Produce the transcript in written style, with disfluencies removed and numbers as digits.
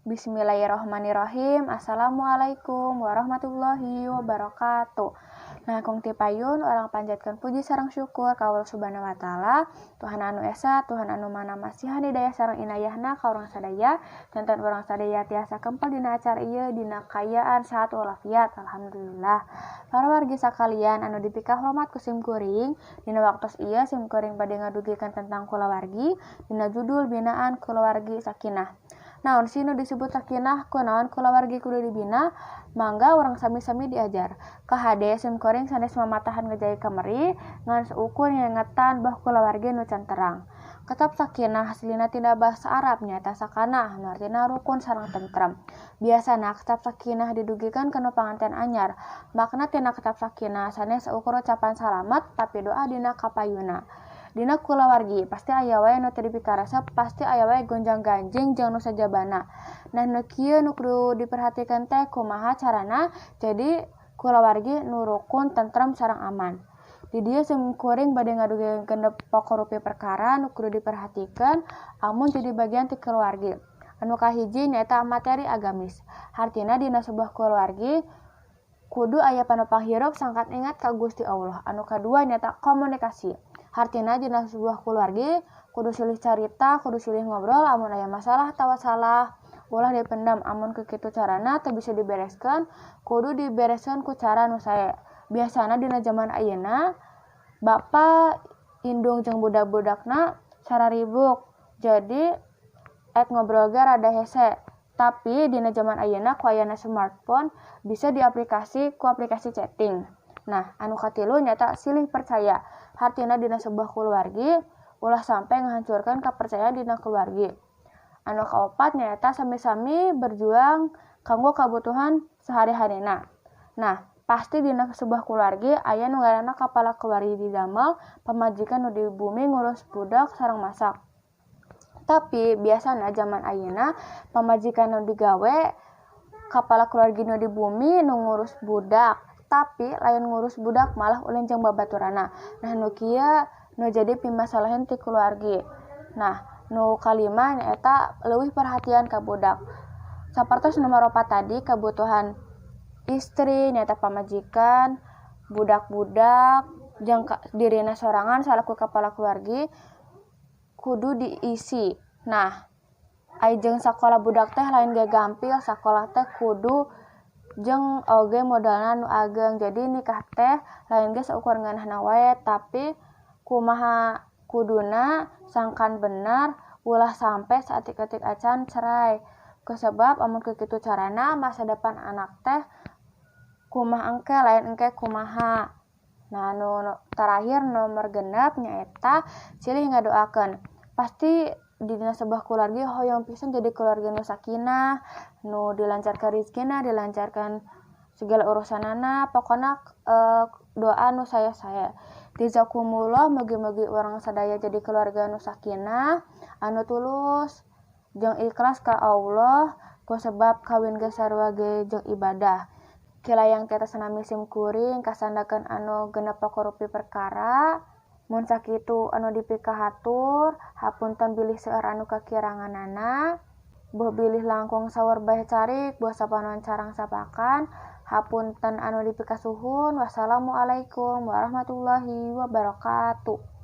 Bismillahirrahmanirrahim. Assalamualaikum warahmatullahi wabarakatuh. Nah, kung ti payun urang panjatkeun puji sareng syukur ka Allah Subhanahu wa taala, Tuhan anu Esa, Tuhan anu mana masihan hidayah sareng inayahna ka urang sadaya, janten urang sadaya tiasa kempel dina acara ieu dina kaayaan sahat walafiat. Alhamdulillah. Para wargi sakalian anu dipikahormat ku sim kuring, dina waktos ieu sim kuring bade ngadugikeun tentang kulawargi dina judul binaan kulawargi sakinah. Naon sih nu disebut sakinah, kunaon kulawargi kudu dibina? Mangga urang sami-sami diajar. Kahade sim kuring sanes mamatahan ngejai kamari, ngan saukur ngingetan bah kulawargi nu can terang. Ketap sakinah hasilna tina bahasa Arab nyaeta sakanah, nu artina rukun sareng tentrem. Biasana ketap sakinah didugikeun kana panganten anyar. Makna tina ketap sakinah sanes saukur ucapan salamet tapi doa dina kapayuna. Dina kulawargi pasti aya wae nu teu dipikaresep, pasti aya wae gonjang-ganjing jeung nu sajabana. Nah, nu kieu nu kudu diperhatikeun teh kumaha carana jadi kulawargi nu rukun, tentrem sareng aman. Di dieu sim kuring bade ngadugikeun genep pokok rupi perkara nu kudu diperhatikeun amun jadi bagian ti kulawargi. Anu kahiji nyaeta materi agamis. Hartina dina sebuah kulawargi kudu aya panopang hirup sangkan ingat ka Gusti Allah. Anu kadua nyaeta komunikasi. Hartina dina sebuah kulawargi kudu silih carita, kudu silih ngobrol amun aya masalah atawa salah, ulah dipendam. Amun kitu carana teu bisa dibereskeun, kudu dibereskeun ku cara nu sae. Biasana dina jaman ayeuna bapa indung jeung budak-budakna sararibuk, jadi ek ngobrol ge rada hese. Tapi dina jaman ayeuna ku ayana smartphone bisa diaplikasi ku aplikasi chatting. Nah, anu katilu nyaeta silih percaya. Hartina dina sebuah kulawargi ulah sampe ngahancurkeun kapercayaan dina kulawargi. Anu kaopat nyaeta sami-sami berjuang kanggo kabutuhan sehari-harina. Nah, pasti dina sebuah kulawargi aya nu ngaranna kapala kulawargi didamel, pamajikan nu di bumi ngurus budak sareng masak. Tapi biasana jaman ayeuna pamajikan nu digawe, kapala kulawargi nu di bumi nu ngurus budak. Tapi lain ngurus budak malah ulin jeung babaturanna. Nah, nu kieu nu jadi pimasalahan ti kulawargi. Nah, nu kalima nyaeta leuwih perhatian ka budak. Sapertos nomor 4 tadi kabutuhan istri nyaeta pamajikan, budak-budak jeung dirina sorangan salaku kapala keluargi kudu diisi. Nah, ai jeung sakola budak teh lain ge gampil, sakola teh kudu jeung oge modalna nu ageng. Jadi nikah teh lain ge saukur ngeunahna wae, tapi kumaha kuduna sangkan bener ulah sampe saeutik-eutik acan cerai. Kusabab amun kitu carana masa depan anak teh kumaha engke lain engke kumaha. Nah, nu terakhir nomor 6 nyaeta silih ngadoakeun. Pasti dina sebuah keluarga hoyong pisan jadi keluarga nu sakinah, nu dilancarkan rezekina, dilancarkan segala urusanana, pokona doa nu sae-sae. Jazakumullah, mugi-mugi urang sadaya jadi keluarga nu sakinah, anu tulus jeung ikhlas ka Allah, kusebab kawin ge sarua ge jeung ibadah. Kilayang ti atasna sim kuring kasandakeun anu genep pokok rupi perkara. Mun sakitu anu dipikahatur, hapunten bilih seueur anu kakiranganana. Boh bilih langkung saur bae carik, boh sapanon carang sapakan. Hapunten anu dipikasuhun. Wassalamualaikum warahmatullahi wabarakatuh.